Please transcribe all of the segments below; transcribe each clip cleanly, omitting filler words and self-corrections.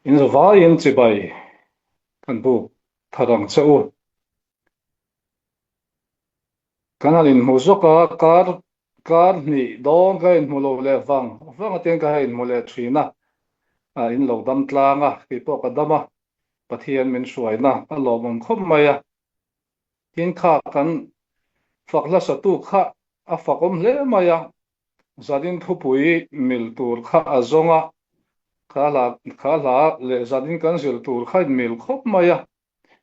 In zavaiin chibai kan buk thar ang che u. Kan han inhmu zawk a, kar kar hnih dawn ka inhmu lo leh vang vang atin ka ha inhmu leh thin a, in lo dam tlang a, kei pawh ka dam a, Pathian min hruaina a lawmawm khawp mai a. Tin kha kan fak hlasatu kha a fakawm hle mai a, Zanin thupui mil tur kha a zawng a, kha hla kha hla leh zanin kan zir tur kha inmil khawp mai a.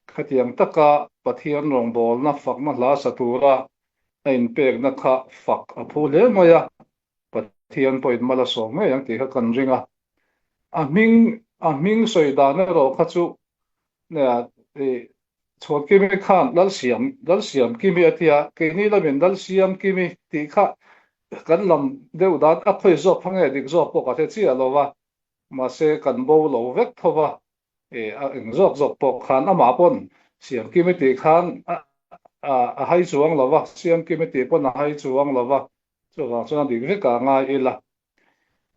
Khatiang taka Pathian rawngbawlna fakna hla sa tura a inpekna kha fak a phu hle mai a, Pathian pawhin mal a sawm ngei ang tih kha kan ring a. A hming a hming sawi dan erawh kha chu Chhuankimi khan Lalsiam Lalsiamkimi a ti a, keini lamin Lalsiamkimi tih kha kan lam deuh dan a khawi zawk kha nge dik zawk pawh ka hre chiah lo va, mahse kan bo lo vek tho va, a eng zawk zawk pawh khan amah pawn Siamkimi tih khan a hai chuang lo va, Siamkimi tih pawn a hai chuang lo va, chuvang chuan a dik vek ah ngai ila.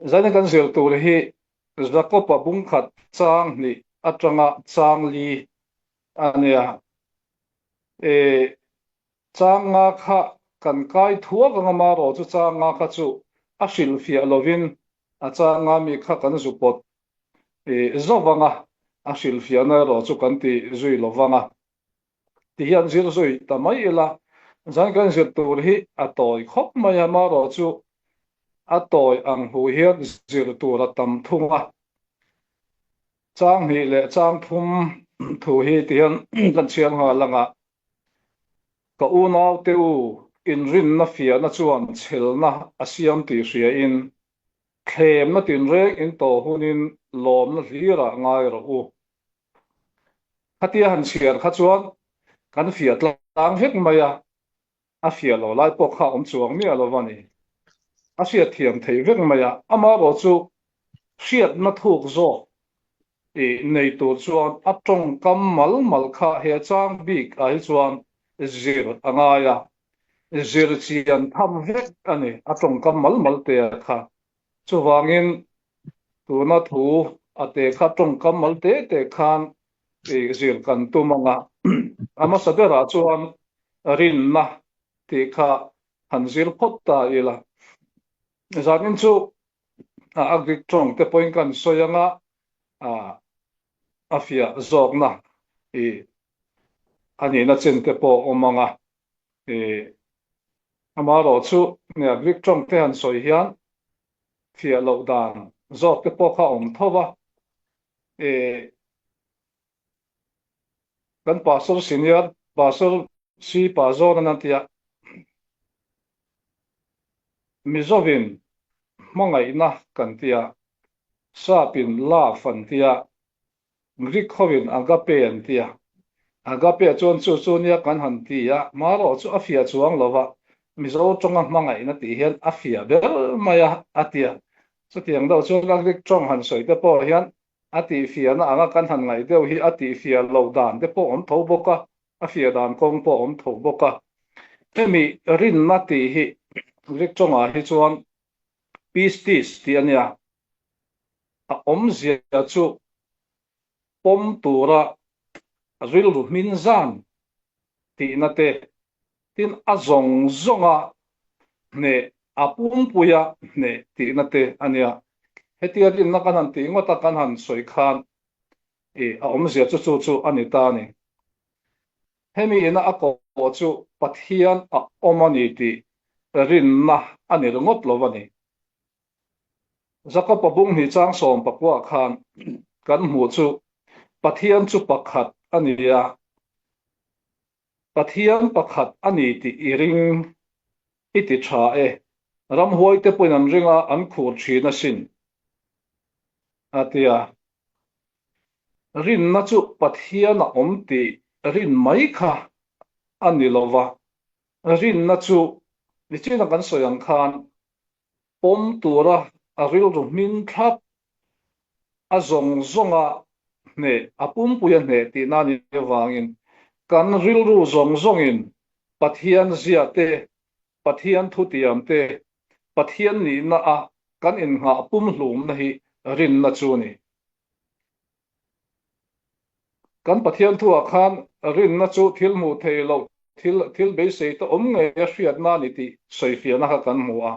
Zanin kan zir tur hi Jakob-a bungkhat chang hnih atanga chang li a nia. E, chang nga kha kan kai thuak ang a, marawh chu chang nga kha chu a hrilhfiah lovin a chang nga mi kha kan zu pawt e zauh ang a, a hrilhfiahna erawh chu kan ti zui lo vang a. Ti hian zir zui ta mai ila, zan kan zir tur hi a tawi khawp mai a, marawh chu a tawi ang hu hian zir tur a tam thung a. Chang hnih leh chang thum thu hi ti hian kan chhiar nghal ang a, Ka unaute u, inrinna fiahna chuan chhelna a siam tih hriain, thlemna tinreng in tawh hunin lawmna hlirah ngai rawh u. Khatia han chhiar kha chuan kan fiah tlang vek mai a, a fiah lo lai pawh kha a awm chuang miah lo va ni. A hriat thiam theih vek mai a, amaherawh chu hriatna thuk zawk i nei tur chuan a tawngkam mal mal kha he chang bik ah hi chuan zir a ngai a, zir chian tham vek a ni a tawngkam mal mal te kha. Chuvangin tuna thu a te kha tawngkam mal te te khan i zir kan tum ang a, a hmasa berah chuan rinna tih kha han zir phawt ta ila. Zanin chu a Greek tawng te pawhin kan sawi ang a, a fiah zawkna i a nihna chin te pawh awm ang a. I amaherawh chu Greek tawng te han sawi hian fiah loh dan zawk te pawh kha a awm tho va. I kan pastor senior pastor si pa zawn an an ti a, Mizovin hmangaihna kan ti a, Sapin love an ti a, Greek hovin agape an ti a. Agape chuan chu chu nia kan han ti a, marawh chu a fiah chuang lo va, Mizo tawnga hmangaihna tih hian a fiah ber mai a, a ti a. Chutiang deuh chuan a Greek tawng han sawi te pawh hian a tihfiahna anga kan han ngaih deuh hi a tihfiah loh dan te pawh awm tho bawk a, a fiah dan kawng pawh awm tho bawk a. Hemi rinna tih hi Greek tawngah hi chuan pistis tih a nia. A awmzia chu pawm tura rilru hmin zan tihna te, tin a zawng zawnga hneh, a pumpuia hneh tihna te a nia. Hetia rinna kan han tih ngawt a, kan han sawi khan i a awmzia chu chu chu a ni ta a ni. Hemi ina a kawh chu Pathian a awm a ni tih rinna a ni ringawt lo a ni. Jakob-a bung hnih chang 19 khan kan hmuh chu Pathian chu pakhat a ni a, Pathian pakhat a ni tih i ring i ti tha e, ramhuaite pawhin an ring a, an khur thin asin, a ti a. Rinna chu Pathian a awm tih rin mai kha a ni lo va, rinna chu nichina kan sawi ang khan pawm tura a rilru hmin thlap, a zawng zawnga hneh, a pumpuia hneh tihna a nih avangin kan rilru zawng zawngin Pathian zia te, Pathian thutiam te, Pathian nihna a kan innghah pumhlumna hi rinna chu a ni. Kan Pathian thuah khan rinna chu thil hmuh theih loh, thil thil beisei te awm ngei a hriatna a ni tih sawifiahna kha kan hmu a.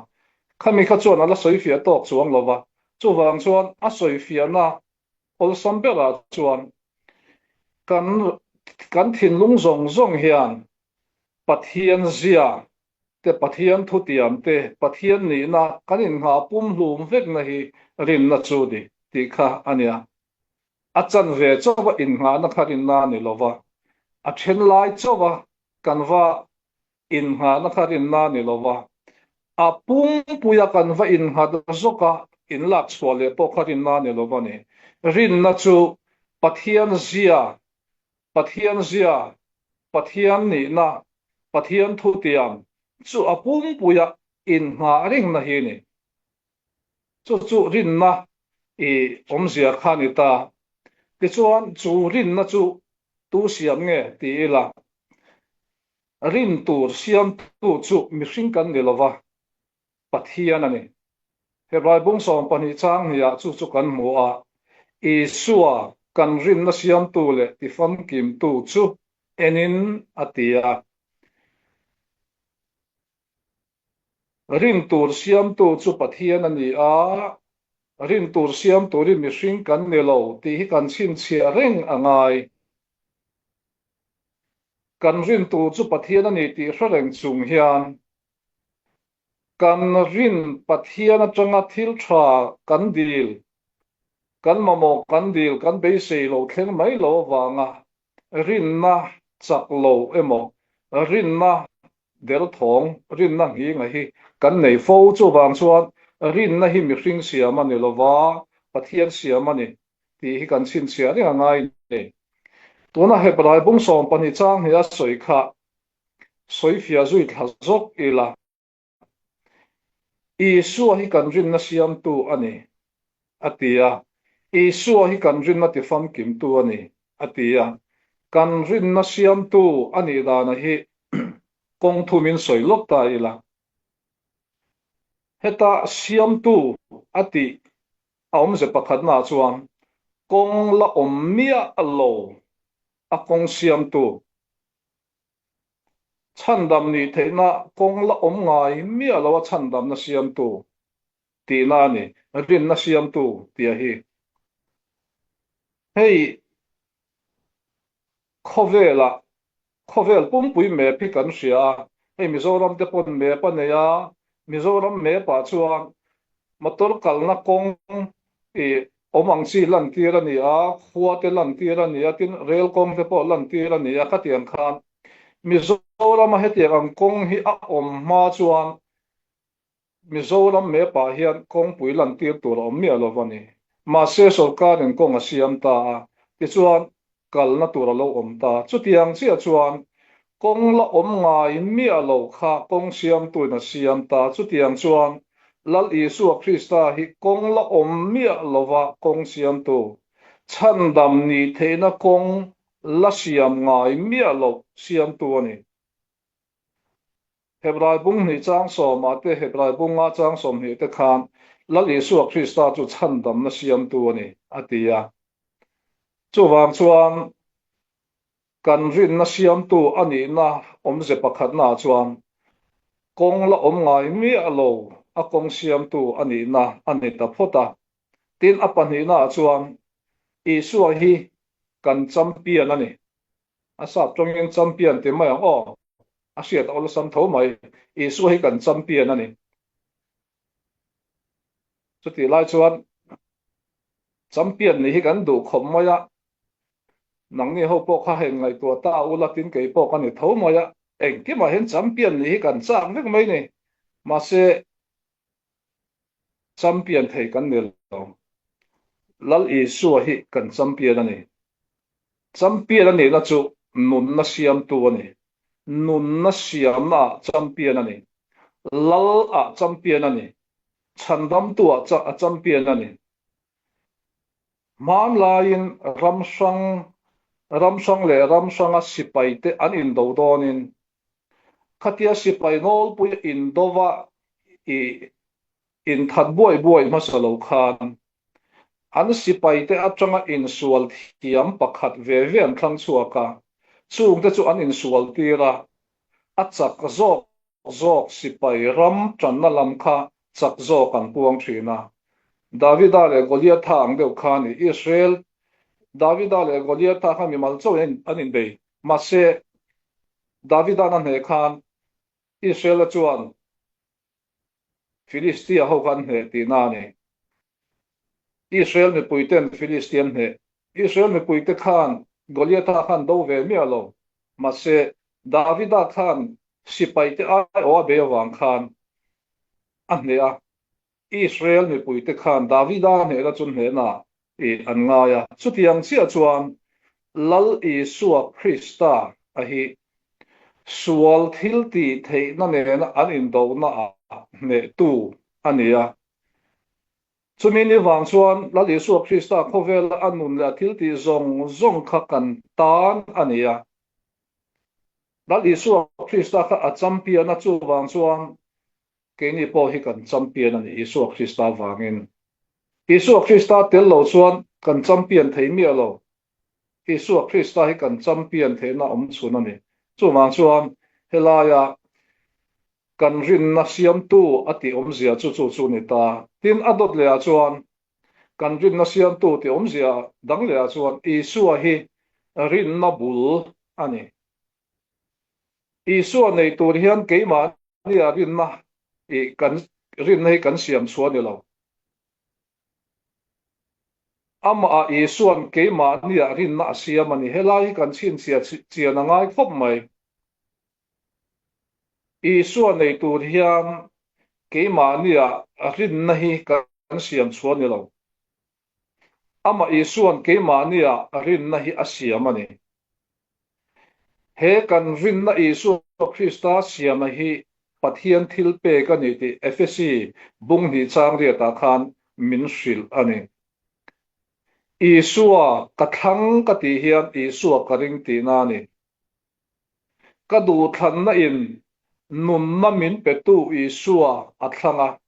Khami kha chuan a la sawifiah tawk chuang lo va, chuvang chuan a sawifiahna awlsam berah chuan kan kan thinlung zawng zawng hian Pathian zia te, Pathian thutiam te, Pathian nihna kan innghah pumhlum vekna hi rinna chu ni tih kha a nia. A chanve chauha innghahna kha rinna a ni lo va, a then lai chauha kan va innghahna kha rinna a ni lo va, a pumpuia kan va innghat zawka inlak chhuah leh pawh kha rinna a ni lo va ni. Rinna chu Pathian zia, Pathian zia, Pathian nihna, Pathian thutiam chu a pumpuia innghah ringna hi a ni. Chu chu rinna i awmzia kha a ni ta. Tichuan, chu rinna chu tu siam nge ti ila, rin tur siamtu chu mihring kan ni lova, Pathian a ni. Hebrai bung 12 chang hniah chu chu kan hmu a, Isua kan rinna siamtu leh tifamkimtu chu enin a ti a. Rin tur siamtu chu Pathian a ni a, rin tur siam turin mihring kan ni lo tih hi kan chhinchhiah reng a ngai. Kan rin tur chu Pathian a ni tih hre reng chung hian kan rin Pathian atanga thil tha kan dil, kan mamawh kan dil, kan beisei lo thleng mai lo avanga rinna chak lo emaw, rinna derthawng, rinna nghinga hi kan nei fo. Chuvang chuan rinna hi mihring siam a ni lova, Pathian siam a ni tih hi kan chhinchhiah reng a ngai ni. Tuna Hebrai bung 12 chang hnih a sawi kha sawifiah zui thla zawk ila. Isua hi kan rinna siamtu a ni, a ti a. Isua hi kan rinna tifamkimtu a ni, a ti a. Kan rinna siamtu a nih dana hi kawng thumin sawi lawk ta ila. Heta siamtu a tih a awmze pakhatnaah chuan kawng la awm miah lo a kawng siamtu. Chhandam nih theihna kawng la awm ngai miah lo a chhandamna siamtu tihna a ni, rinna siamtu tia hi. Hei khawvelah khawvel pumpui map hi kan hria a, hei Mizoram te pawn map a nei a, Mizoram map ah chuan motor kalna kawng ih awm ang chi lantir a ni a, khua te lantir a ni a, tin rel kawng te pawh lantir a ni a, khatiang khan Mizorama hetiang ang kawng hi a awm hma chuan Mizoram map-ah hian kawngpui lantir tur a awm miah lo a ni. Mahse sorkarin kawng a siam ta a, tichuan kalna tur a lo awm ta. Chutiang chiah chuan kawng la awm ngai miah lo kha kawng siamtuin a siam ta. Chutiang chuan Lal Isua Krista hi kawng la awm miah lova kawng siamtu, chhandam nih theihna kawng la siam ngai miah loh siamtu a ni. Hebrai bung hnih chang sawmah te, Hebrai bunga chang 20 te khan Lal Isua Krista chu chhandamna siamtu a ni, a ti a. Chuvang chuan kan rinna siamtu a nihna awmze pakhatnaah chuan kawng la awm ngai miah lo a kawng siamtu a nihna a ni ta phawt a. Tin, a pahnihnaah chuan Isua hi kan champion a ni. A sap tawngin champion ti mai ang aw, a hriat a awlsam tho mai. Isua hi kan champion a ni. Chutih lai chuan champion nih hi kan duh khawp mai a, nangni ho pawh kha heng ngaihtuah ta ula tin kei pawh ka ni tho mai a, engkimah hian champion nih hi kan chak vek mai ni. Mahse champion thei kan ni lo. Lal Isua hi kan champion a ni. Champion a nihna chu nunna siamtu a ni. Nunna siamna ah champion a ni. Lal ah champion a ni. Chhandamtu ah a champion a ni. Hmanlaiin ram hrang ram hrang leh ram hranga sipaite an indo dawnin khatia sipai nawlpui indova i inthat buai buai hmasa lo khan. An sipaite atanga insual thiam pakhat ve ve an thlang chhuak a, chungte chu an insual tir a, a chak zawk zawk sipai ram tanna lam kha chak zawk an puang thin a. Davida leh Goliatha ang deuh kha a ni. Israel Davida leh Goliatha kha mimal chauhin an inbei. Mahse, Davida'n a hneh khan Israel-a chuan Filistia ho kha an hneh tihna a ni. Israel mipuite'n Filistia an hneh. Israel mipuite khan Goliatha khan do ve miah lo. Mahse, Davida khan sipaite aiawh a bei avang khan a hneh a. Israel mipuite khan Davida hnehna chu hnehna i an ngai a. Chutiang chiah chuan Lal Isua Krista a hi sual thil tih theihna nena an indohna ah hnehtu a ni a. Chumi ni vang chuan Lal Isua Krista khawvela a nun leh a thil tih zawng zawng kha kan tan a ni a. Lal Isua Krista kha a champion a, chuvang chuan Keini pawh hi kan champion a ni Isua Krista vangin. Isua Krista tel lo chuan kan champion thei miah lo. Isua Krista hi kan champion theihna awm chhun a ni. Chuvang chuan helaia kan rinna siamtu a tih awmzia chu chu chu ni ta. Tin, a dawt lehah chuan kan rinna siamtu tih awmzia dang lehah chuan Isua hi rinna bul a ni. Isua nei tur hian keimahnia rinna i kan rinna hi kan siam chhuah a ni lo. Amah Isua'n keimahnia rinna a siam a ni. Helai hi kan chhinchhiah chian a ngai khawp mai. Isua nei tur hian keimahnia rinna hi kan siam chhuah a ni lo. Amah Isua'n keimahnia rinna hi a siam a ni. He kan rinna Isua Krista siama hi Pathian thil pek a ni tih Efesi bung hnih chang riatah khan min hrilh a ni. Isua ka thlang ka tih hian Isua ka ring tihna a ni. Ka duhthlanna in nunna min petu Isua a thlang a,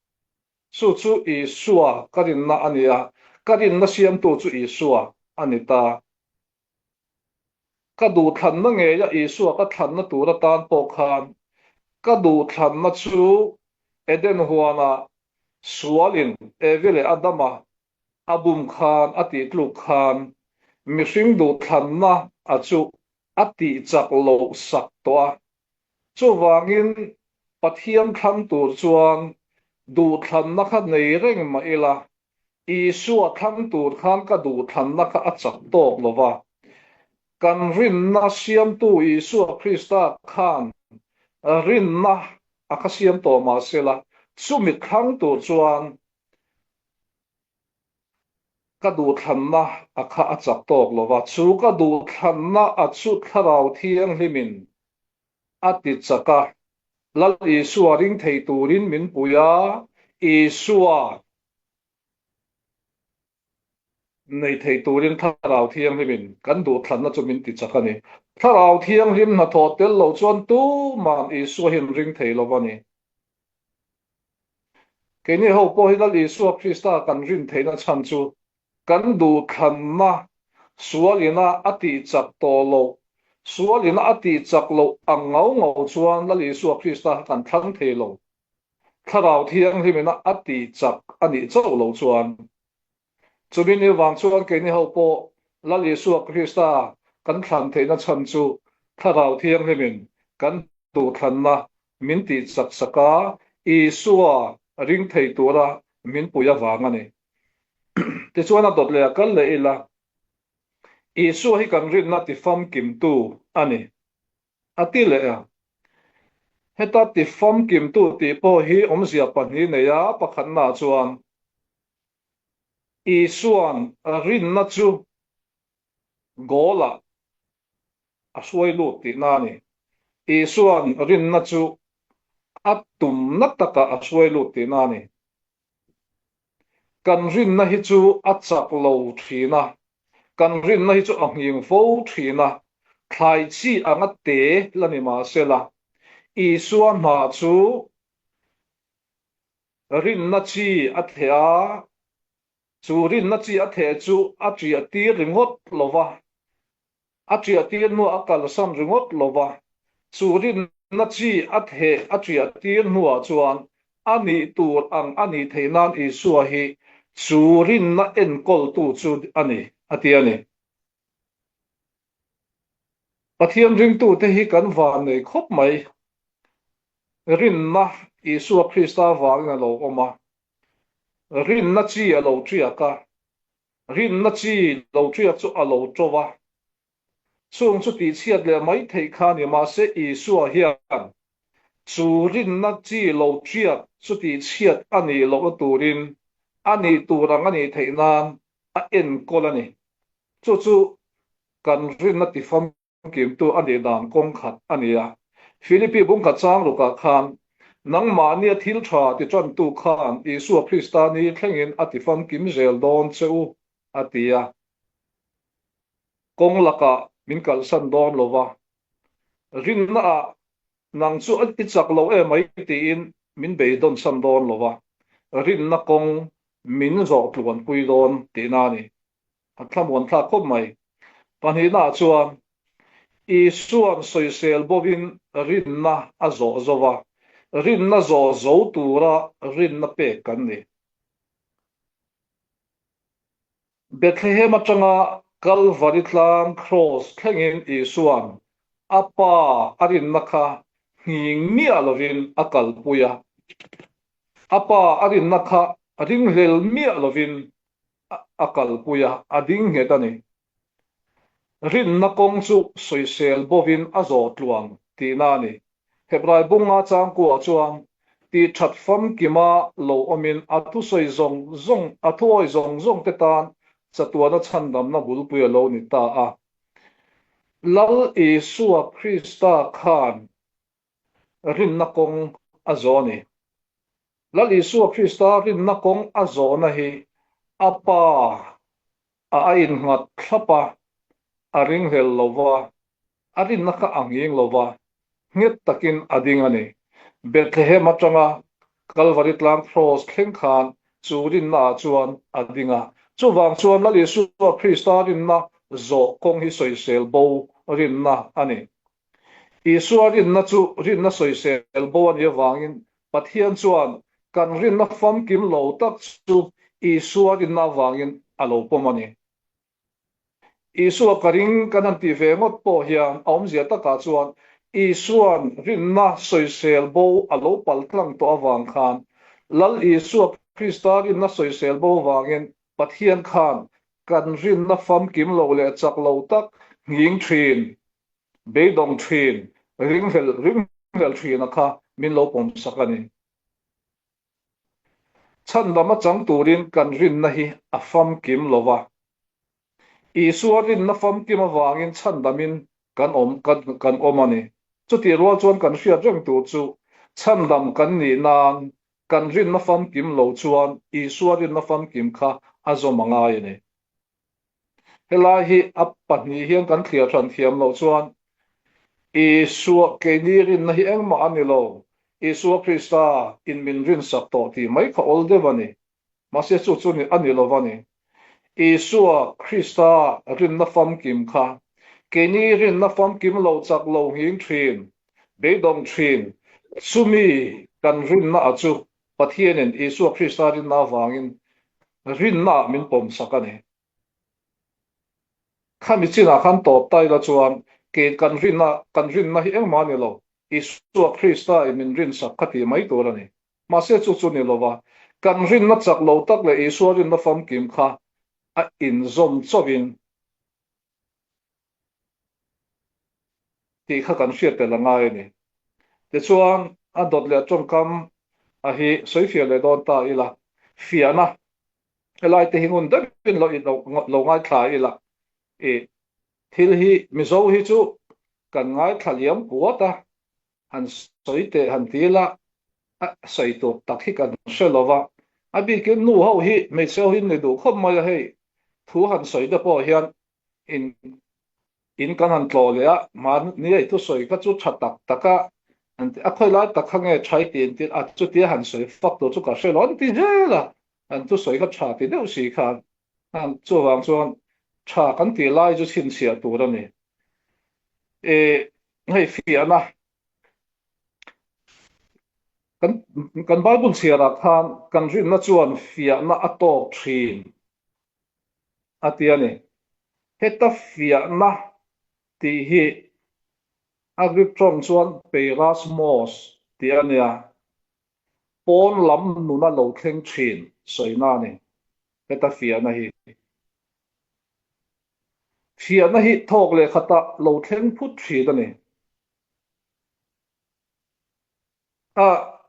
Chu chu Isua ka rinna a ni a, ka rinna siamtu chu Isua a ni ta. Ka duhthlanna ngeia Isua ka thlanna tur atan pawh khan ka duhthlanna chu Eden huana sualin Evi leh Adama a bum khan a tih tluk khan mihring duhthlanna a chu a tihchak loh sak tawh a. Chuvangin Pathian thlang tur chuan duhthlanna kha nei reng mah ila, Isua thlang tur khan ka duhthlanna kha a chak tawk lo va. Kan rinna siamtu Isua Krista khan rinna a kha siam tawh mah sela, chumi thlang tur chuan ka duhthlanna a kha a chak tawk lo va, chu ka duhthlanna a chu Thlarau Thianghlimin a ti chak a, Lal Isua ring thei turin min pui a, Isua nei thei turin Thlarau Thianghlimin kan duhthlanna chu min ti chak a ni. Thlarau Thianghlim hnathawh tel lo chuan tuman Isua hi an ring thei lo va ni. Keini ho pawh hi Lal Isua Krista kan rin theihna chhan chu kan duhthlanna sual ina a tih chak tawh loh, sual ina a tih chak loh ang ngau ngau chuan Lal Isua Krista kha kan thlang thei lo. Thlarau Thianghlim ina a tih chak a nih chauh loh chuan. Chumi ni vang chuan keini ho pawh Lal Isua Krista kan thlan theihna chhan chu Thlarau Thianghlimin kan duhthlanna min tih chak sak a, Isua ring thei tura min pui avang a ni. Tichuan a dawt leh a kal leh ila, Isua hi kan rinna tifamkimtu a ni, a ti leh a. Heta tifamkimtu tih pawh hi awmzia pahnih nei a, pakhatnaah chuan Isua'n rinna chu goal-ah a hruai lut tihna a ni. Isua'n rinna chu a tumna takah a hruai lut tihna a ni. Kan rinna hi chu a chak lo thin a, kan rinna hi chu a nghing fo thin a, thlai chi anga te la ni mah sela, Isua hna chu Rinna chi a theh a, Chu rinna chi a theh chu a ṭiah tir ringawt lo va, a ṭiah tir hnuah a kalsan ringawt lo va, chu rinna chi a theh a ṭiah tir hnuah chuan a nih tur ang a nih theih nan Isua hi chu rinna enkawltu chu a ni, a ti a ni. Pathian ringtute hi kan van nei khawp mai. Rinna Isua Krista vangin a lo awm a, rinna chi a lo ṭiak a, rinna chi lo ṭiak chu a lo ṭo va. Chung chu tihchhiat leh mai theih kha a ni, mahse Isua hian chu rinna chi lo ṭiak chu tihchhiat a nih lohna turin a nih tur ang a nih theih nan a enkawl a ni. Chu chu kan rinna tifamkimtu a nih dan kawng khat a ni a. Philippi bungkhat chang rukah khan, Nangmahnia thil tha ti tantu khan Isua Krista ni thlengin a tifamkim zel dawn che u, a ti a. Kawng lakah min kalsan dawn lo va, rinnaah nang chu i chak lo em mai tiin min beidawnsan dawn lo va, rinna kawng min zawh tluanpui dawn tihna a ni. A thlamuan thlak khawp mai. Pahnihnaah chuan Isua'n sawisel bawkin rinna a zawh zo va, rinna zawh zo tura rinna pek kan ni. Bethlehem atanga Kalvari tlang Kraws thlengin Isua'n a Pa a rinna kha nghing miah lovin a kalpui a. A Pa a rinna kha ringhlel miah lovin a kalpui a, a ding nghet a ni. Rinna kawng chu sawisel bovin a zawh tluang tihna a ni. Hebrai bunga changkuah chuan tih that famkima lo awmin a thusawi zawng zawng, a thuawi zawng zawng te tan chatuana chhandamna bulpui a lo ni ta a. Lal Isua Krista khan rinna kawng a zawh a ni. Lal Isua Krista rinna kawng a zawhna hi a Pa a a innghat thlap a, a ringhlel lo va, a rinna kha a nghing lo va, nghet takin a ding a ni. Bethlehem atanga Kalvari tlang Kraws thleng khan chu rinnaah chuan a ding a. Chuvang chuan Lal Isua Krista rinna zawh kawng hi sawisel bo rinna a ni. Isua rinna chu rinna sawisel bo a nih avangin Pathian chuan kan rinna famkim lo tak chu Isua rinna avangin a lo pawm a ni. Isua ka ring kan han tih ve ngawt pawh hian a awmzia takah chuan Isua'n rinna sawisel bo a lo pal tlang tawh avang khan Lal Isua Krista rinna sawisel bo avangin Pathian khan kan rinna famkim lo leh chak lo tak nghing thin Beidawng thin, ringhlel ringhlel thina kha min lo pawmsak a ni. Chhandam a chang turin kan rinna hi a famkim lo va. Isua rinna famkim avangin chhandamin kan awm kan awm a ni. Chutih rual chuan kan hriat reng tur chu chhandam kan nih nan kan rinna famkim lo chuan Isua rinna famkim kha a zawm a ngai a ni. Helai hi a pahnih hian kan thliar hran thiam loh chuan Isua keini rinna hi engmah a ni lo, Isua Krista in min rinsak tawh tih mai kha awl deuh a ni. Mahse chu chu a ni lo va ni. Isua Krista rinna famkim kha keini rinna famkim lo chak lo nghing thin, beidawng thin, chumi kan rinna a chu Pathianin Isua Krista rinna avangin rinnaah min pawmsak a ni. Khami chinah khan tawp ta ila chuan kei kan rinna kan rinna hi engmah a ni lo, Isua Krista in min rinsak kha tih mai tur a ni. Mahse chu chu ni lova, kan rinna chak lo tak leh Isua rinna famkim kha a inzawm chauhin Tih kha kan hriat tel a ngai a ni. Tichuan, a dawt leh tawngkam a hi sawi fiah leh dawn ta ila, fiahna helai te hi ngun deuhin lo lo ngaithla ila, i thil hi Mizo hi chu kan ngaithla liam puat a, han sawi teh han ti ila, a sawi tur tak hi kan hre lo va, a bikin nu ho hi hmeichhe ho hi an ni duh khawp mai a, hei thu han sawi te pawh hian in in kan han tlawh leh a, mahni a i thusawi kha chu tha tak tak a, an ti a, khawi lai tak kha nge tha i ti an ti a, chutia han sawi fak tur chu ka hre lo an ti zel a. An thusawi kha tha ti deuh si khan chuvang chuan tha kan tih lai chu chhinchhiah tur a ni. E, hei fiahna kan kan Bible chhiarah khan kan rinna chuan fiahna a tawk thin a ti a ni. Heta fiahna tih hi a Greek tawng chuan peirasmos tih a nia. Pawn lam nuna lo thleng thin sawina a ni. Heta fiahna hi. Fiahna hi thawk leh khata lo thleng phut thin a ni. A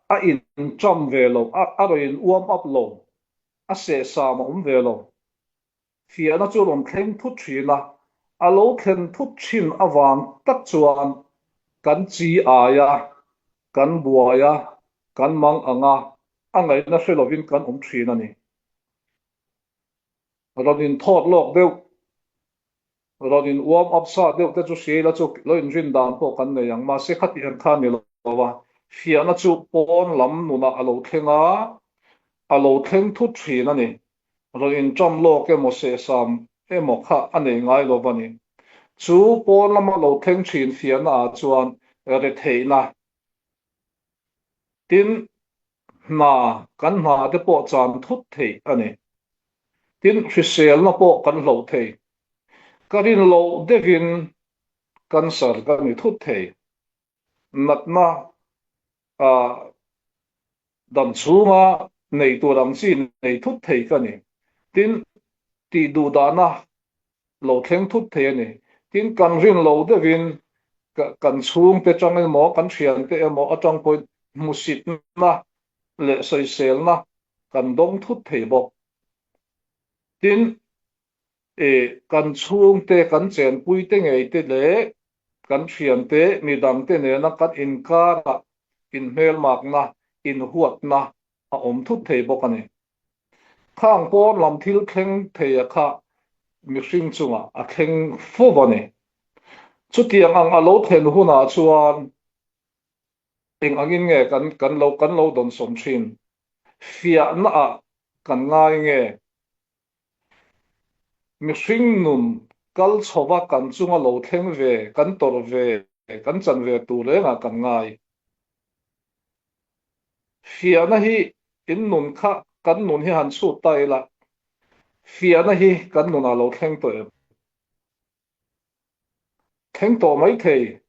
a inṭam ve lo, a a rawn in uam up lo, a sehsam a awm ve lo. Fiahna chu rawn thleng thut thin a, a lo thlen thut thin avang tak chuan kan chi ai a, kan buai a, kan mang ang a, a ngaihna hre lovin kan awm thin a ni. Rawn inthawt lawk deuh, rawn in warm up sa deuh te chu hria ila chu lo inrin dan pawh kan nei ang, mahse khati ang kha a ni lo a, fiahna chu pawn lam nunah a lo thleng a, a lo thleng thut thin a ni. Rawn inṭam lawk emaw sehsam emaw kha a nei ngai lo a ni. Chu pawn lama lo thleng thin fiahna ah chuan retheihna tin hna kan hna te pawh chan thut theih a ni. Tin hriselna pawh kan hloh thei. Ka rin loh deuhin cancer ka ni thut thei. Natna ah dam chhunga nei tur ang chi nei thut thei ka ni. Tin, tih duh dahna lo thleng thut thei a ni. Tin, kan rin lo deuhin kan chhungte tang emaw, kan thiante emaw atang pawhin hmusitna leh sawiselna kan dawng thut thei bawk. Tin, E, kan chhungte, kan chenpuite ngeite leh kan thiante, midangte nena kan inkarah inhmelmakna, inhuatna a awm thut thei bawk a ni. Khang pawn lam thil thleng theia kha mihring chungah a thleng fo a ni. Chutiang ang a lo thlen hunah chuan eng angin nge kan kan lo kan lo dawnsawn thin? Fiahnaah kan ngai nge? Mihring nun kal chhova kan chunga lo thleng ve, kan tawrh ve, kan chan ve tur rengah kan ngai. Fiahna hi in nun kha kan nun hi han chhut ta ila, fiahna hi kan nunah lo thleng tawh em? Thleng tawh maithei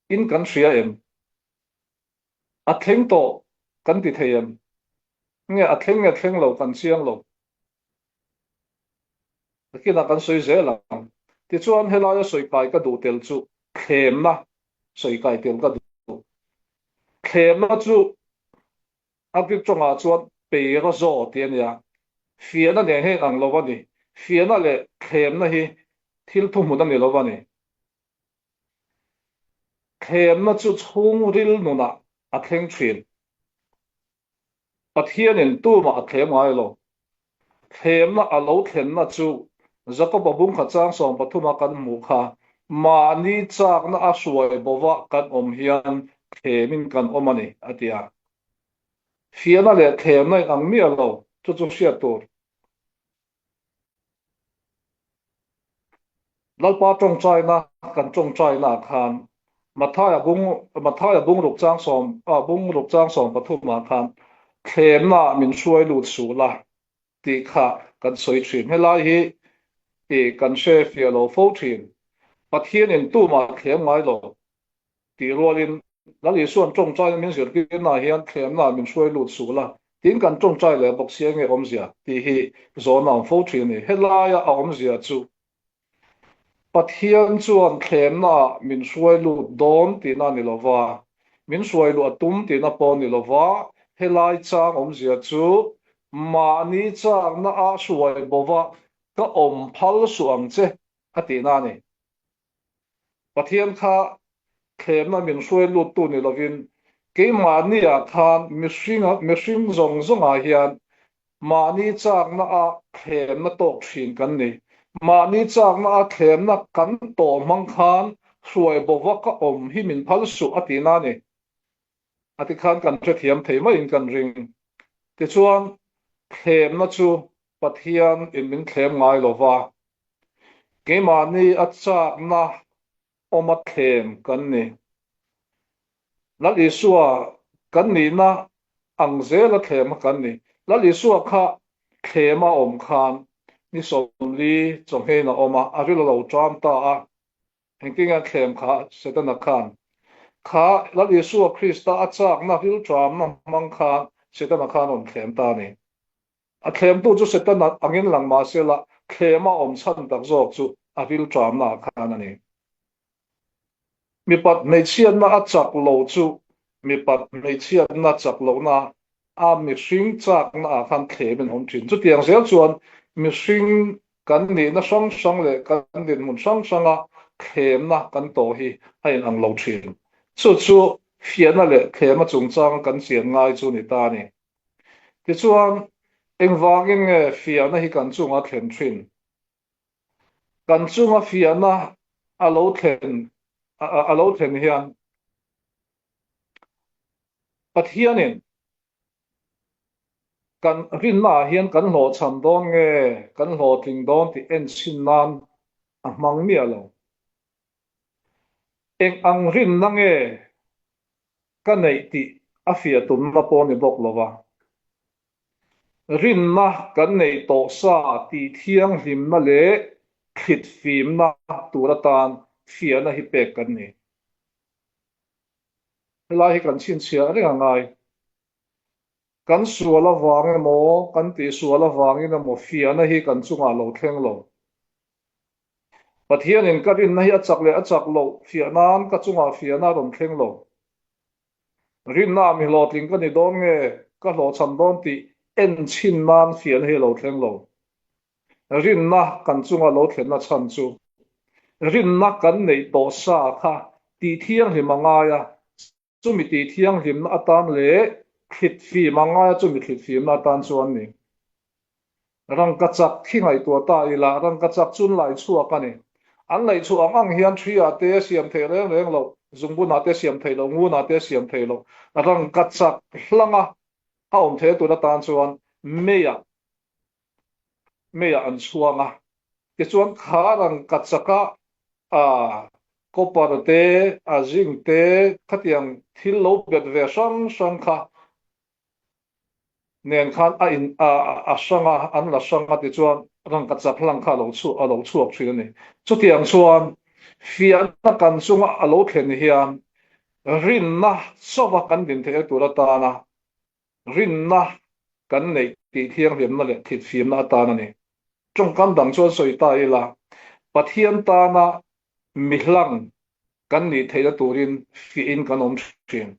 in kan hria em? A thleng tawh kan ti thei em? Nge a thleng nge thleng lo kan chiang lo. Nakinah kan sawi zel ang. Tichuan helaia sawi kai ka duh tel chu thlemna sawi kai tel ka duh. Thlemna chu a Greek tawngah chuan peirazo tih a nia. Fiahna nen hian ang lo a ni. Fiahna leh thlemna hi thil thuhmun a ni lo a ni. Thlemna chu chhungril nunah a thleng thin. Pathianin tumah a thlem ngai lo. Thlemna a lo thlenna chu Jakoba bungkhat chang 13 a kan hmuh kha, mahni chakna a hruai bova kan awm hian thlemin kan awm a ni, a ti a. Fiahna leh thlemna in ang miah lo, chu chu hriat tur. Lalpa tawngtaina kan tawngtaina ah khan Mathaia bung Mathaia bungruk chang sawm ah bungruk chang 13 ah khan thlemna ah min hruai lut suh la tih kha kan sawi thin. Helai hi ih kan hre fiah lo fo thin. Pathianin tumah thlem ngai lo. Tih rualin, Lal Isua'n tawngtaina min zirtirnaah hian thlemnaah min hruai lut suh la, tiin kan tawngtai leh bawk si enge awmzia tih hi zawhna awm fo thin a ni. Helaia a awmzia chu Pathian chuan thlemnaah min hruai lut dawn tihna a ni lo va, min hruai luh a tum tihna pawh a ni lo va, helai chang awmzia chu mahni chakna ah hruai bova ka awm phal suh ang che a tihna a ni. Pathian kha thlemna min hruai luttu ni lovin keimahniah khan mihringa mihring zawng zawngah hian mahni chakna a thlemna tawk thin kan ni. Mahni chakna a thlemna kan tawh hmang khan hruai bova ka awm hi min phal suh a tihna a ni. A ti khan kan hrethiam thei maiin kan ring. Tichuan. Thlemna chu Pathian in min thlem ngai lo va, keimahni a chakna awma thlem kan ni. Lal Isua kan nihna ang zela thlem kha kan ni. Lal Isua kha thlema awm khan ni 40 chawnghein a awm a, a ril a lo ṭam ta a. Engtin nge thlem kha Setana khan kha Lal Isua Krista a chakna ril ṭamna hmang khan Setana khan a rawn thlem ta a ni. A thlemtu chu Setana angin lang mah se la, thlema awm chhan tak zawk chu a ril ṭamnaah khan a ni. Mipat hmeichhiatna a chak lo chu mipat hmeichhiatna chak lohna a mihring chaknaah khan thlemin a awm thin. Chutiang zel chuan mihring kan nihna hrang hrang leh kan dinhmun hrang hranga thlemna kan tawh hi a inang lo thin. Chu chu fiahna leh thlema chungchanga kan chian ngai chu ni ta a ni. Tichuan, engvangin nge fiahna hi kan chunga thlen thin? Kan chunga fiahna a lo thlen a lo thlen hian Pathianin kan rinnaah hian kan hlawhchham dawn nge kan hlawhtling dawn tih enchhin nan a hmang miah lo. Eng ang rinna nge ka neih tih a fiah tumna pawh a ni bawk lo va. Rinna kan neih tawh sa tih thianghlimna leh thlit fimna tur atan fiahna hi pek kan ni. Helai hi kan chhinchhiah reng a ngai. Kan sual avang emaw, kan tihsual avangin emaw fiahna hi kan chungah lo thleng lo. Pathianin ka rinna hi a chak leh a chak loh fiah nan ka chungah fiahna a rawn thleng lo. Rinna ah mi hlawhtling ka ni dawn nge ka hlawhchham dawn tih en chhin nan fiahna hi a lo thleng lo. Rinna kan chunga lo thlenna chhan chu rinna kan neih tawh sa kha tih thianghlim a ngai a, chumi tih thianghlimna atan leh thlit fim a ngai a, chumi thlit fimna atan chuan ni. Rangkachak khi ngaihtuah ta ila, rangkachak chu an laih chhuak a ni. An laih chhuah ang ang hian thi ah te a siam theih reng reng loh, zungbun ah te a siam theih loh, ngun ah te a siam theih loh. Rangkachak hlanga a awm theih tur atan chuan mei ah mei ah an chhuang a. Tichuan kha rangkachak ah ah copper te, a zinc te khatiang thil lo bet ve hrang hrang kha nen khan a in a a hrang a, an la hrang a tichuan rangkachak hlang kha a lo chhuak a lo chhuak thin a ni. Chutiang chuan fiahna kan chunga a lo thlen hian rinna chauha kan din theih tur atana rinna kan neih tih thianghlimna leh thitfimna atan a ni. Tawngkam dang chuan sawi ta ila, Pathian tana mihlang kan nih theihna turin fiahin kan awm thin.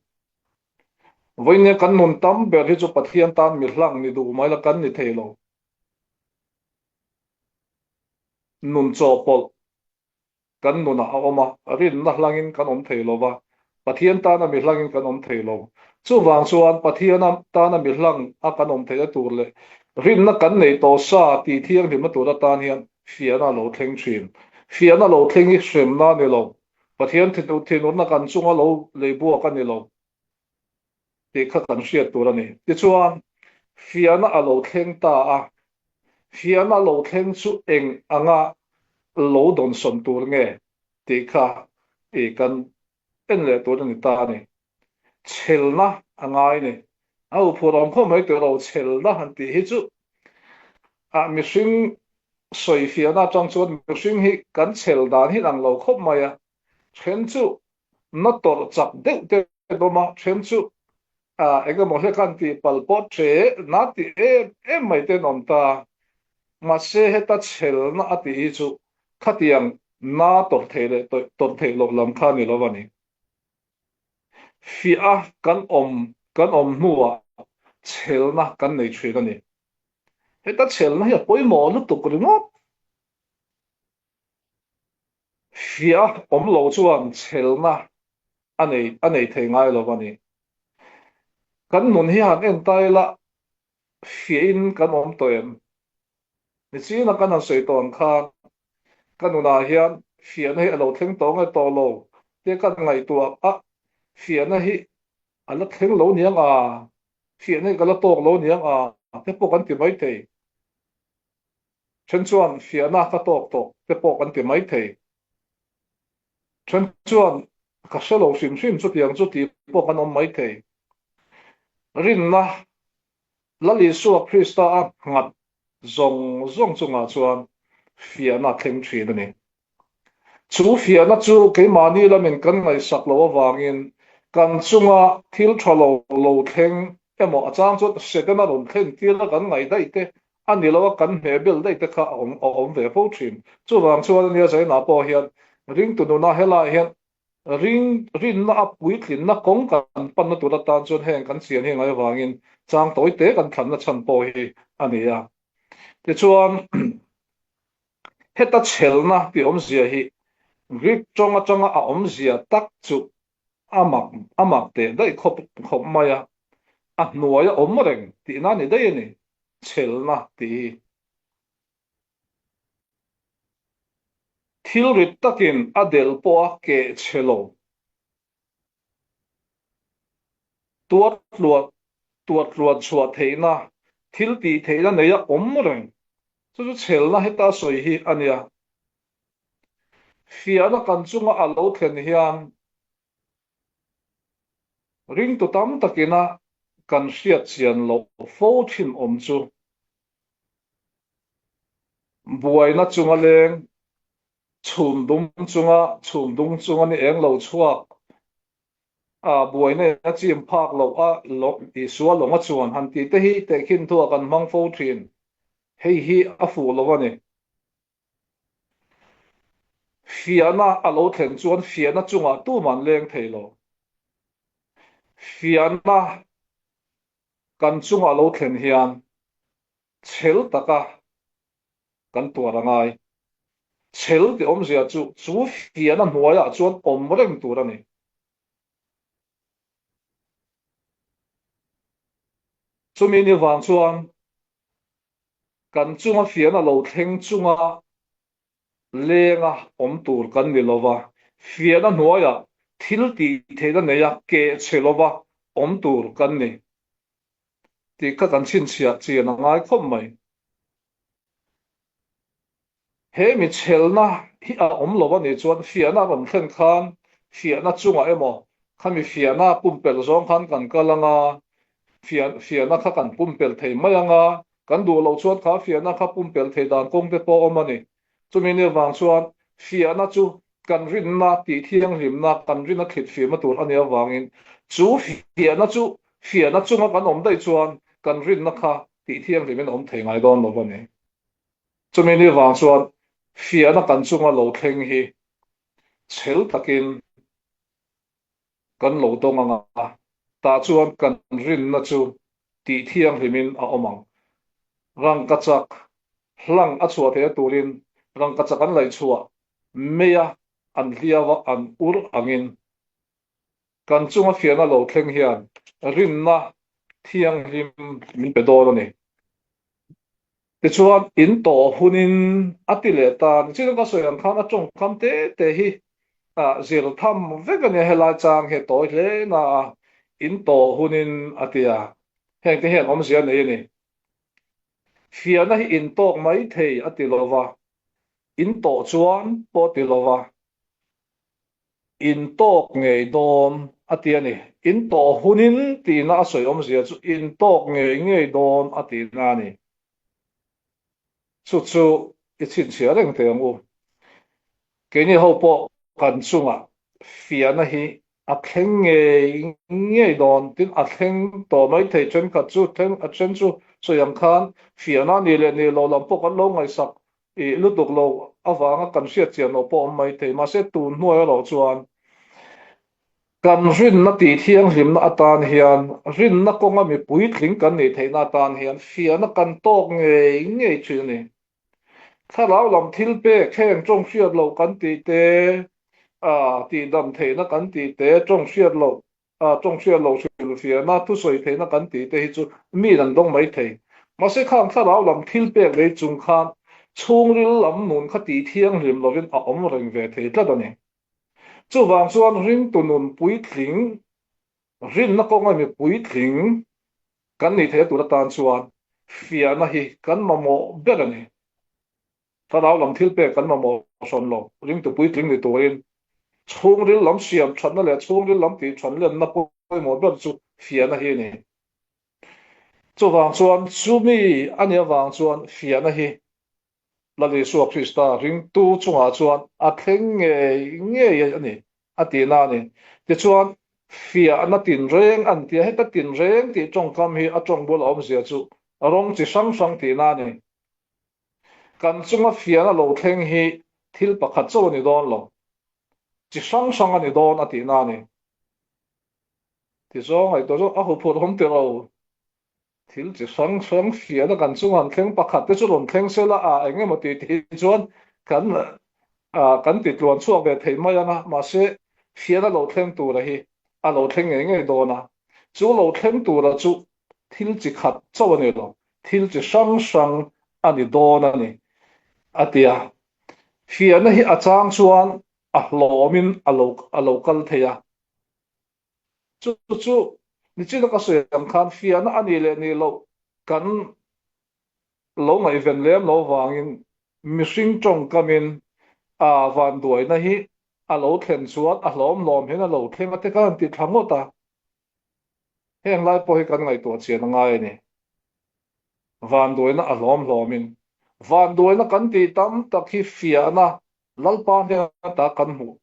Vawiin kan nun tam ber hi chu Pathian tan mihlang ni duh mai la kan ni thei lo. Nun chawhpawlh kan nunah a awm a, rinna hlangin kan awm thei lo va, Pathian tana mi hlangin kan awm thei lo. Chuvang chuan Pathian tana mi hlang a kan awm theihna tur leh rinna kan nei tawh sa tih thianghlimna tur atan hian fiahna a lo thleng thin. Fiahna lo thleng hi hremna a ni lo. Pathian thinurna kan chunga lo lei buak a ni lo tih kha kan hriat tur a ni. Tichuan, fiahna a lo thleng ta a, fiahna lo thleng chu eng anga lo dawnsawn tur nge tih kha i kan en leh tur a ni ta a ni. Chhelna a ngai a ni. A uphur awm khawp mai tur lo chhelna han tih hi chu ah mihring sawifiahna atang chuan mihring hi kan chhel dan hi ang lo khawp mai a, then chu na tawrh chak deuh te bawm a, then chu ah eng emaw hlek an tih pal pawh the na tih em em mai te an awm ta. Mahse heta chhelna a tih hi chu khatiang na tawrh theih leh tawrh theih loh lam kha a ni lo a ni. Fiah a kan awm kan awm hnuah chhelna kan nei thin a ni. Heta chhelna hi a pawimawh lutuk ringawt. Fiah a awm lo chuan chhelna a nei a nei thei ngai lo a ni. Kan nun hi han en ta ila fiahin kan awm tawh em? Nichina kan han sawi tawh ang khan ka nunah hian fiahna hi a lo thleng tawh nge tawh lo tia kan ngaihtuah a, fiahna hi a la thleng lo niang a, fiahna hi ka la tawk lo niang a. te pawh kan ti mai thei. Then chuan fiahna ka tawk tawh te pawh kan ti mai thei. Then chuan ka hre lo hrim hrim chutiang chu tih pawh kan awm mai thei. Rinna Lal Isua Krista a nghat zawng zawng chungah chuan fiahna a thleng thin a ni. Chu fiahna chu keimahni lamin kan ngaihsak loh avangin kan chunga thil tha lo lo thleng emaw a chang chuan Setana rawn thlen tir a kan ngaih daih te a ni lo a, kan hmeh bel daih te kha a awm a awm ve fo thin. Chuvang chuan ania Zaina pawh hian ringtu nunah helaiah hian ring rinna a puitlinna kawng kan panna tur atan chuan heng kan chian hi ngai avangin chang tawi te kan thlanna chhan pawh hi a ni a. Tichuan heta chhelna tih awmzia hi Greek tawng atanga a awmzia tak chu a mak a mak teh daih khawp khawp mai a, a hnuaia awm reng tihna a ni daih a ni, chhelna tih hi. Thil rit takin a delh pawh a keh chhe lo. Tuar tluan tuar tluan chhuah theihna, thil tih theihna neia awm reng. Chu chu chhelna heta sawi hi a nia. Fiahna kan chunga a lo thlen hian ringtu tam takina kan hriat chian loh fo thin awm chu buaina chunga leng, chhum dum chunga chhum dung chunga ni eng lo chhuak a buaina in a chim phak loh a Isua lawng a chuan han tih te hi tehkhin thu ah kan hmang fo thin. Hei hi a fuh lo a ni. Fiahna a lo thlen chuan fiahna chungah tuman leng thei lo. Fiahna kan chunga lo thlen hian chhel taka kan tuar a ngai. Chhel tih awmzia chu chu fiahna hnuaiah chuan awm reng tur a ni. Chumi ni vang chuan Kan chunga fiahna lo thleng chunga lenga awm tur kan ni lova, fiahna hnuaiah thil tih theihna neia keh chhe lova awm tur kan ni tih kha kan chhinchhiah chian a ngai khawp mai. He mi chhelna hi a awm lo a nih chuan fiahna a rawn thlen khan fiahna chungah emaw khami fiahna pumpelh zawng khan kan kal ang a, fiahna kha kan pumpelh thei mai ang a, kan duh loh chuan kha fiahna kha pumpelh thei dan kawng te pawh a awm a ni. Chumi ni avang chuan fiahna chu kan rinna tih thianghlimna, kan rinna thlit firna tur a nih avangin chu fiahna chu fiahna chunga kan awm daih chuan kan rinna kha tih thianghlimin a awm thei ngai dawn lo a ni. Chumi ni vang chuan fiahna kan chunga lo thleng hi chhel takin kan lo dawng ang a, tah chuan kan rinna chu tih thianghlimin a awm ang. Rangkachak hlang a chhuah theihna turin rangkachak an laih chhuah meia an hliau a an ur angin kan chunga fiahna lo thleng hian rinna thianghlim min pe dawn a ni. Tichuan, in tawh hunin a ti leh ta. Nichina ka sawi ang khan a tawngkam te te hi zir tham vek a nia, helai chang hi a tawi hle na a, in tawh hunin a ti a, heng te hian awmzia nei a ni. Fiahna hi in tawk mai thei a ti lo va, in tawh chuan pawh a ti lo va. In tawk ngei dawn a ti a ni. In tawh hunin tihna a sawi awmzia chu in tawk ngei ngei dawn a tihna a ni. Chu chu i chhinchhiah reng teh ang u. Keini ho pawh kan chungah fiahna hi a thleng ngei ngei dawn. Tin, a thleng tawh mai thei thenkhat chu thleng a then chu sawi ang khan fiahna a nih leh nih loh lam pawh kan lo ngaihsak I lutuk lo avanga kan hriat chian loh pawh awm mai thei. Mahse tun hnuai erawh chuan kan rinna tih thianghlimna atan hian rinna kawnga mi puitling kan nih theihna atan hian fiahna kan tawk ngei ngei thin a ni. Thlarau lam thil pek heng tawng hriat loh kan tih te, tihdam theihna kan tih te, tawng hriat loh Tawng hriat lo hrilhfiahna, thusawi theihna kan tih te hi chu miin an dawng mai thei. Mahse khang thlarau lam thil pek lei chung khan chhungril lam nun kha tih thianghlim lovin a awm reng ve thei tlat a ni. Chuvang chuan ringtu nun puitling, rinna kawnga mi puitling kan nih theih tur atan chuan. Fiahna hi kan mamawh ber a ni. Thlarau lam thil pek kan mamawh hrawn lo, ringtu puitling ni turin chhungril lam siam thatna leh chhungril lam tih than lenna pawimawh ber chu fiahna hi a ni. Chuvang chuan chumi a nih avang chuan fiahna hi Lal Isua Krista ringtu chungah chuan a thleng ngei ngei a ni a tihna a ni. Tichuan fiahna tinreng an ti a, heta tinreng tih tawngkam hi a tawng bul a awmzia chu rawng chi hrang hrang tihna a ni. Kan chunga fiahna lo thleng hi thil pakhat chauh a ni dawn lo, chi hrang hrang a ni dawn a tihna a ni. Tizawng ngaihtuah chu a huphurhawm ti lo. Thil chi hrang hrang fiahna kan chunga han thleng pakhat te chu rawn thleng se la a eng emaw tih tih chuan kan kan ti tluan chhuak ve thei mai ang a, mahse fiahna lo thleng tura hi a lo thleng ngei ngei dawn a, chu lo thleng tura chu thil chi khat chauh a ni lo, thil chi hrang hrang a ni dawn a ni a ti a. Fiahna hi a chang chuan a hlawmin a lo a lo kal thei a. Chu chu nichina ka sawi ang khan fiahna a nih leh nih loh kan lo ngaihven lem lo vangin mihring tawngkamin a vanduaina hi a lo thlen chuan a hlawm hlawm hian a lo thleng a te khan an ti thla ngawt a. Heng lai pawh hi kan ngaihtuah chian a ngai a ni. Vanduaina a hlawm hlawmin vanduaina kan tih tam tak hi fiahna Lalpa hnen ata kan hmuh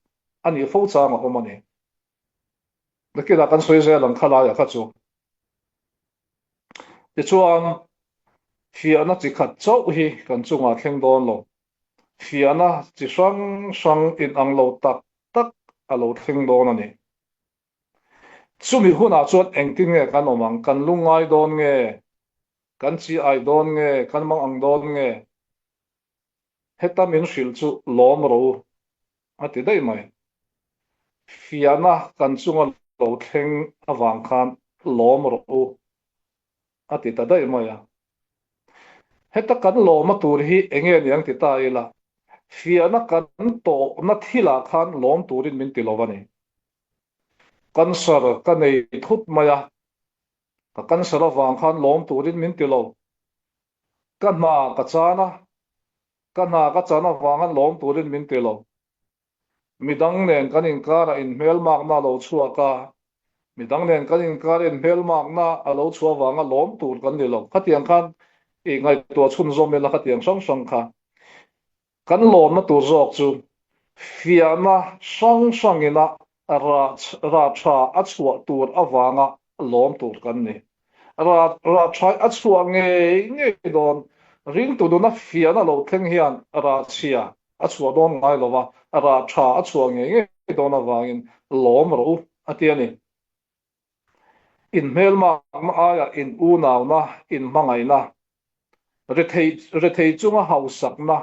a nih fo chang a awm a ni. Nakinah kan sawi zel ang kha laiah kha chu. Tichuan, fiahna chi khat chauh hi kan chungah thleng dawn lo. Fiahna chi hrang hrang inang lo tak tak a lo thleng dawn a ni. Chumi hunah chuan engtin nge kan awm ang? Kan lungngai dawn nge? Kan chi ai dawn nge? Kan mang ang dawn nge? Heta min hrilh chu lawm rawh u, a ti daih mai. Fiahna kan chunga lo thleng avang khan lawm rawh u, a ti ta daih mai a. Heta kan lawma tur hi enge niang ti ta ila, fiahna kan tawhna thilah khan lawm turin min ti lo a ni. Cancer ka nei thut mai a, ka cancer avang khan lawm turin min ti lo. Ka hna ka chan a, ka hna ka chan avanga lawm turin min ti lo. Midang nen kan inkarah inhmelmakna a lo chhuak a, midang nen kan inkarah inhmelmakna a lo chhuah avanga lawm tur kan ni lo. Khatiang khan i ngaihtuah chhunzawm ila khatiang hrang hrang kha. Kan lawmna tur zawk chu fiahna hrang hrangina rah rah tha a chhuah tur avanga lawm tur kan ni. Rah rah tha a chhuah ngei ngei dawn ringtu nuna fiahna lo thleng hian rah chhia a chhuah dawn ngai lo va, rah tha a chhuah ngei ngei dawn avangin lawm rawh u a ti a ni. Inhmelmakna aiah in unauna, inhmangaihna, rethei rethei chunga hausakna,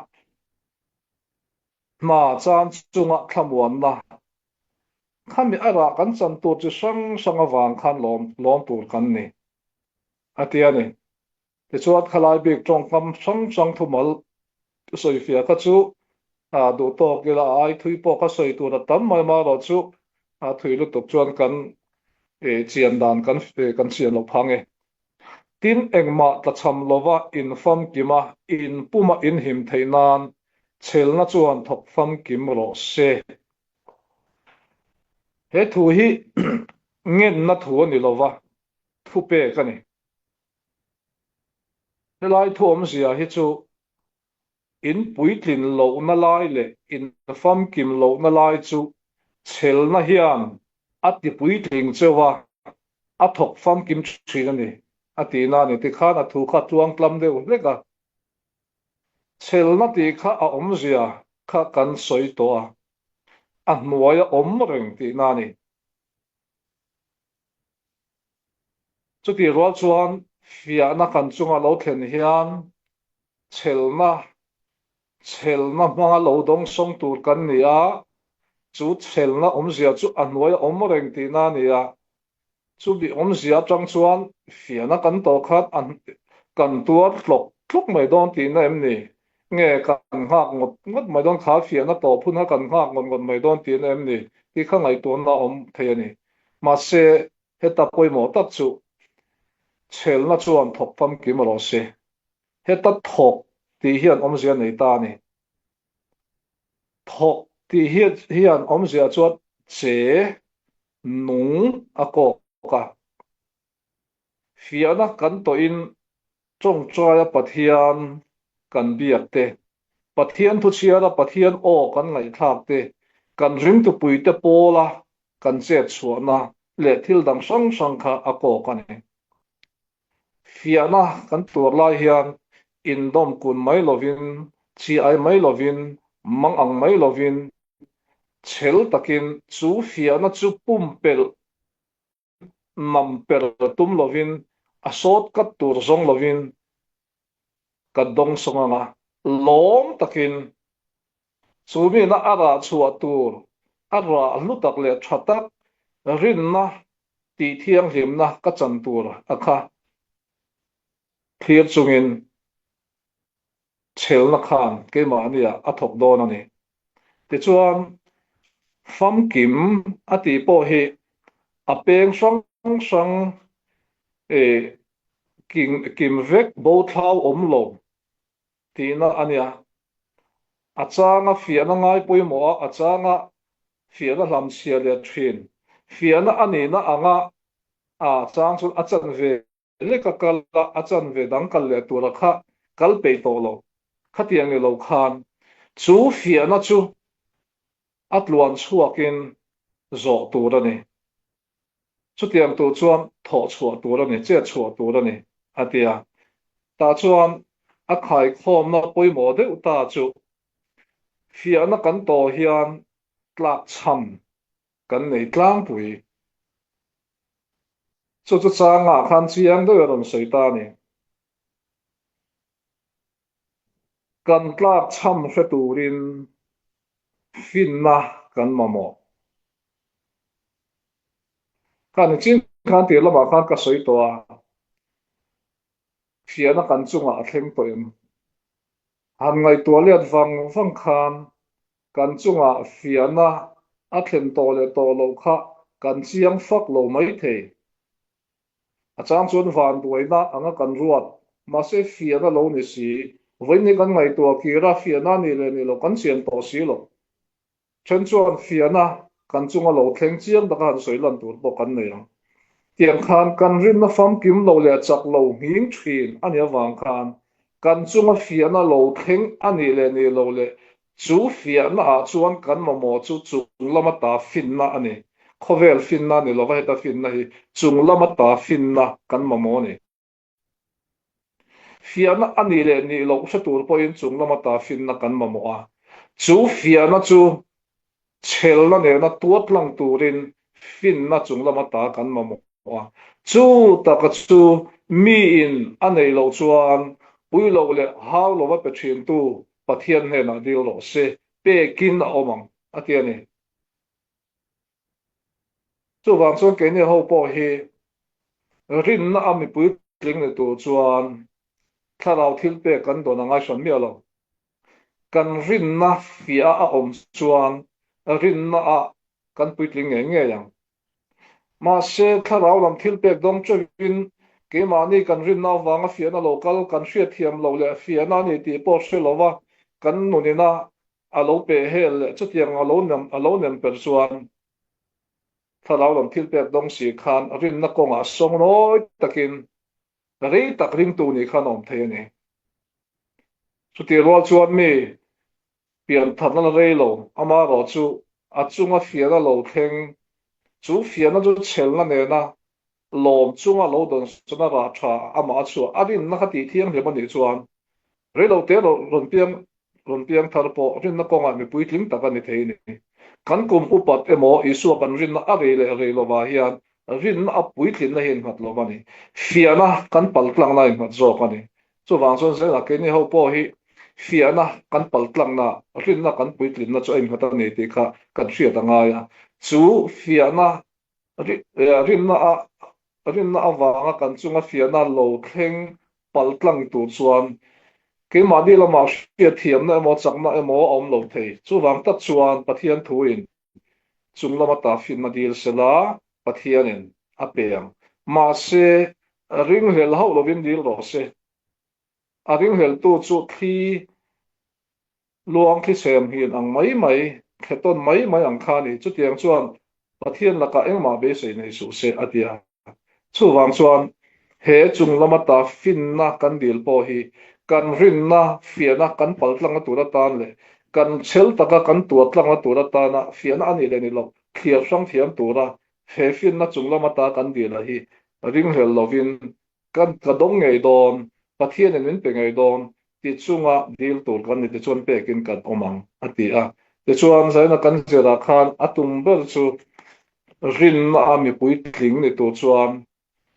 hna chan chunga thlamuanna, khami a rah kan chan tur chi hrang hrang avang khan lawm lawm tur kan ni, a ti a ni. Tichuan khalai bik tawngkam hrang hrang thumal sawifiah kha chu duh tawk ila a ai thui pawh kha sawi tur a tam mai marawh chu a thui lutuk chuan kan chian dan kan kan chian loh phang e. Tin engmah tlachham lova in famkim a, in puma in him theih nan chhelna chuan thawk famkim rawh se. He thu hi ngenna thu a ni lova, thupek a ni. Helai thu awmzia hi chu in puitlin lohna lai leh in famkim lohna lai chu chhelna hian a ti puitling cheu a, a thawk famkim thin a ni, a tihna a ni. Tikhan a thu kha tluang tlam deuh hlek a. Chhelna tih kha a awmzia kha kan sawi tawh a, a hnuaia awm reng tihna a ni. Chutih rual chuan fiahna kan chunga lo thlen hian chhelna chhelna hmanga lo dawngsawng tur kan ni a, chu chhelna awmzia chu a hnuai a awm reng tihna a ni a. Chumi awmzia atang chuan fiahna kan tawh khan a kan tuar tlawk tlawk mai dawn tihna em ni? Nge kan nghak ngawt ngawt mai dawn kha fiahna tawh phun kha kan nghak ngawt ngawt mai dawn tihna em ni? Tih kha ngaihtuahna a awm thei a ni. Mahse, heta pawimawh tak chu. Chhelna chuan thawk famkim rawh se. Heta thawk tih hian awmzia nei ta a ni. Thawk tih hian awmzia chuan che nung a kawk a. Fiahna kan tawhin tawngtaia Pathian kan biak te, Pathian thuchhiara Pathian aw kan ngaihthlak te, kan ringtupuite pawla kan chet chhuahna leh thil dang hrang hrang kha a kawk a ni. Fiahna kan tuar lai hian indawm kun mai lovin, chi ai mai lovin, mang ang mai lovin, chhel takin chu fiahna chu pumpelh nam per tum lovin, a sawt kat tur zawng lovin ka dawng sawng ang a, lawm takin chu mina a rah chhuah tur, a rah hlu tak leh tha tak, rinna tih thianghlimna ka chan tur a kha thlir chungin Chhelna khan keimahniah a thawk dawn a ni. Tichuan, famkim a tih pawh hi a peng hrang hrang kim vek bo thlau awm lo tihna a nia. A changa fiahna ngai pawimawh a, a changa fiahna hlamchhia leh thin. Fiahna a nihna anga a chang chuan a chanve Lek a kal a, a chanve dang kal leh tura kha kal peih tawh lo. Khatiang ni lo khan chu fiahna chu a tluan chhuakin zawh tur a ni. Chutiang tur chuan thawh chhuah tur a ni, chet chhuah tur a ni, a ti a. Tah chuan a khaikhawmna pawimawh deuh ta chu fiahna kan tawh hian tlakchham kan nei tlangpui. Chu chu changah khan chiang deuh a rawn sawi ta a ni. Kan tlak chham hre turin finna kan mamawh. Kha ni chin khan tir lamah khan ka sawi tawh a, fiahna kan chungah a thleng tawh em? Han ngaihtuah let vang vang khan kan chungah fiahna a thlen tawh leh tawh loh kha kan chiang fak lo mai thei. A chang chuan vanduaina anga kan ruat, mahse fiahna lo ni si, vawiin kan ngaihtuah kir a, fiahna a nih leh nih loh kan chian tawh si lo. Then chuan fiahna kan chunga lo thleng chiang taka han sawi lan tur pawh kan nei ang. Tiang khan kan rinna famkim lo leh chak lo nghing thin a nih avang khan kan chunga fiahna lo thleng a nih leh nih lo leh chu fiahna ah chuan kan mamawh chu chung lama ta finna a ni. Khawvel finna a ni lova heta finna hi chung lama ta finna kan mamawh a ni. Fiahna a nih leh nih loh hre tur pawhin chung lama ta finna kan mamawh a. Chu fiahna chu chhelna nena tuatlang turin finna chung lama ta kan mamawh a. Chu taka chu miin a neih loh chuan pui loh leh hau lova pe thintu Pathian hnenah dil rawh se, pekin a awm ang, a ti a ni. Chuvang chuan keini ho pawh hi rinna a mipui tling ni tur chuan thlarau thil pek kan dawn a ngai hran miah lo. Kan rinna fiah a awm chuan rinna ah kan puitling ngei ngei ang. Mahse thlarau lam thil pek dawng chauhin keimahni kan rinna avanga fiahna lo kal kan hriatthiam loh leh fiahna a ni tih pawh hre lova kan nunina A lo peh hel leh chutiang a lo nem a lo nem per chuan thlarau lam thil pek dawng si khan rinna kawngah sawngnawi takin rei tak ringtu nih khan a awm thei a ni. Chutih rual chuan mi pian thatna la rei lo, amaherawh chu a chunga fiahna lo thleng, chu fiahna chu chhelna nena lawm chunga lo dawnsawn a rah tha amah a chhuah a rinna kha tih thianghlim a nih chuan reilote rawn piang rawn piang thar pawh rinna kawngah mipui tling tak a ni thei a ni. Kan kum upat emaw Isua kan rinna a rei leh rei lovah hian rinna a puitlinna hi a innghat lo a ni. Fiahna kan paltlangna a innghat zawk a ni. Chuvang chuan zelah keini ho pawh hi fiahna kan paltlangna, rinna kan puitlinna chu a innghat a ni tih kha kan hriat a ngai a. Chu fiahna Rinna a rinna avanga kan chunga fiahna lo thleng paltlang tur chuan keimahni lamah hriatthiamna emaw chakna emaw a awm lo thei. Chuvang tak chuan Pathian thuin chung lama ta finna dil sela Pathianin a pe ang. Mahse. Ringhlel hauh lovin dil rawh se. A ringhleltu chu thli luang thlisem hin ang mai mai, thle tawn mai mai ang kha a ni. Chutiang chuan Pathian lakah engmah beisei nei suh se, a ti a. Chuvang chuan he chung lama ta finna kan dil pawh hi kan rinna fiahna kan pal tlangna tur atan leh kan chhel taka kan tuar tlangna tur atana fiahna a nih leh ni loh thliar hrang thiam tura he finna chung lama ta kan dil a hi ringhlel lovin Kan ka dawng ngei dawn, Pathianin min pe ngei dawn ti chunga dil tur kan ni tichuan pekin kan awm ang, a ti a. Tichuan, Zaina kan zirah khan a tum ber chu rinna a mipui tling ni tur chuan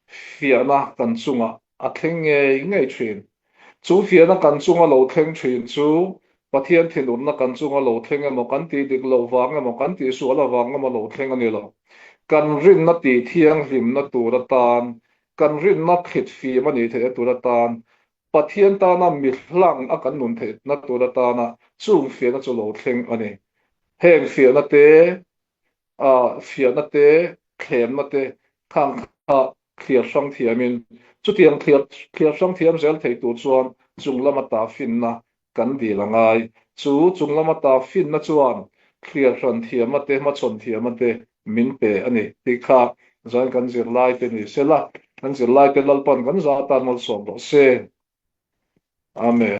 fiahna kan chungah a thleng ngei ngei thin. Chu fiahna kan chunga lo thleng thin chu Pathian thinurna kan chunga lo thleng emaw, kan tih dik loh vang emaw, kan tih sual avang emaw lo thleng a ni lo. Kan rinna tih thianghlimna tur atan Kan rinna thlit fim a nih theihna tur atan, Pathian tana mi hlang a kan nun theihna tur atana chung fiahna chu lo thleng a ni. Heng fiahna te, fiahna te, thlemna te khang kha thliar hrang thiamin, chutiang thliar thliar hrang thiam zel thei tur chuan chung lama ta finna Kan dil a ngai. Chu chung lama ta finna chuan thliar hran thiama te, hmachhawn thiama te min pe a ni tih kha zan kan zirlaite ni se la, kan zirlaite Lalpan kan za atan malsawm rawh se. Amen.